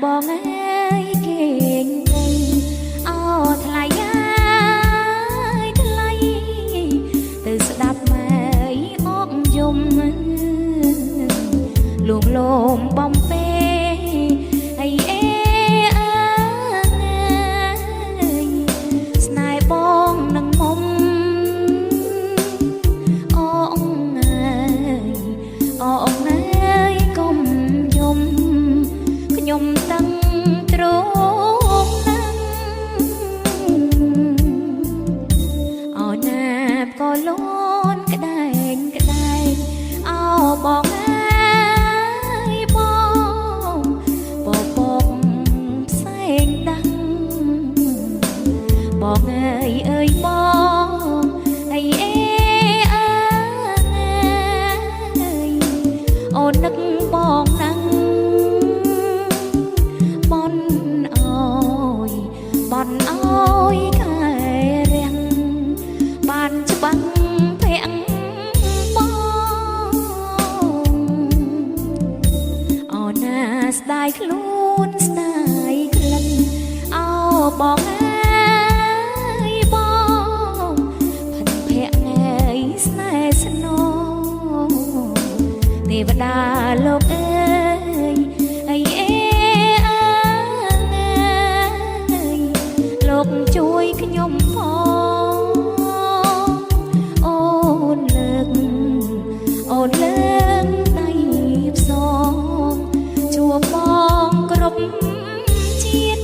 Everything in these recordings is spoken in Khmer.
បងអើយគេងគង់អោថ្លៃអើយថ្លៃទៅស្ដាប់ម៉ែអកយំលួងលោមបំពេអីអេអើយស្នេហ៍បងនឹងមុំអងអើយអងអើយកុំយំខ្ញុំតាំងទ្រងណាំងអោណាបក៏លូនក្ដែងក្ដែងអោបងអើយបងពពកផ្សែងដាំងបងអើយអើយបងអីអេអើយអូននឹកបងណាំងបនអើយបនអើយខែរាំងបានច្បាំងភ័ក្របងអូនណាស្ដាយខ្លួនស្ដាយក្លិនអោបងអើយបងផិនភ័ក្រអើយស្នេហ៍ស្នងទេវតាលោកអើយអីអេអើយលោកជួយខ្ញុំផងអូនលើកអូនលើកដៃផ្សងជួបបងគ្រប់ជាតិ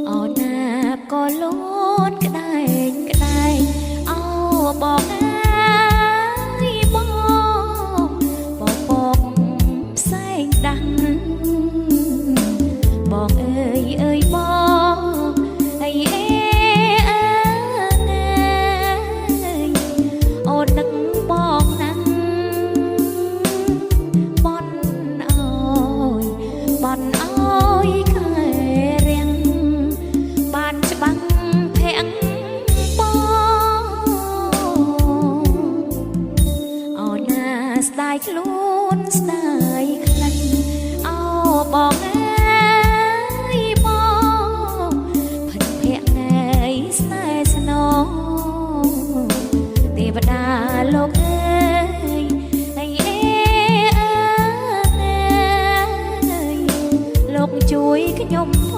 អូនណាបក៏លូនក្ដែងក្ដែងអោបងអើយបងពពកផ្សែងដាំងបងអើយអើយបងអីអេអើយអូននឹកបងណាំងបនអើយបនអើយខែរាំង បានច្បាំងភ័ក្របងអូនណាស្ដាយខ្លួនស្ដាយក្លិនអោបងអើយបងភិនភ័ក្រអើយស្នេហ៍ស្នងទេវតាលោកអើយអីអេអើយលោកជួយខ្ញុំផ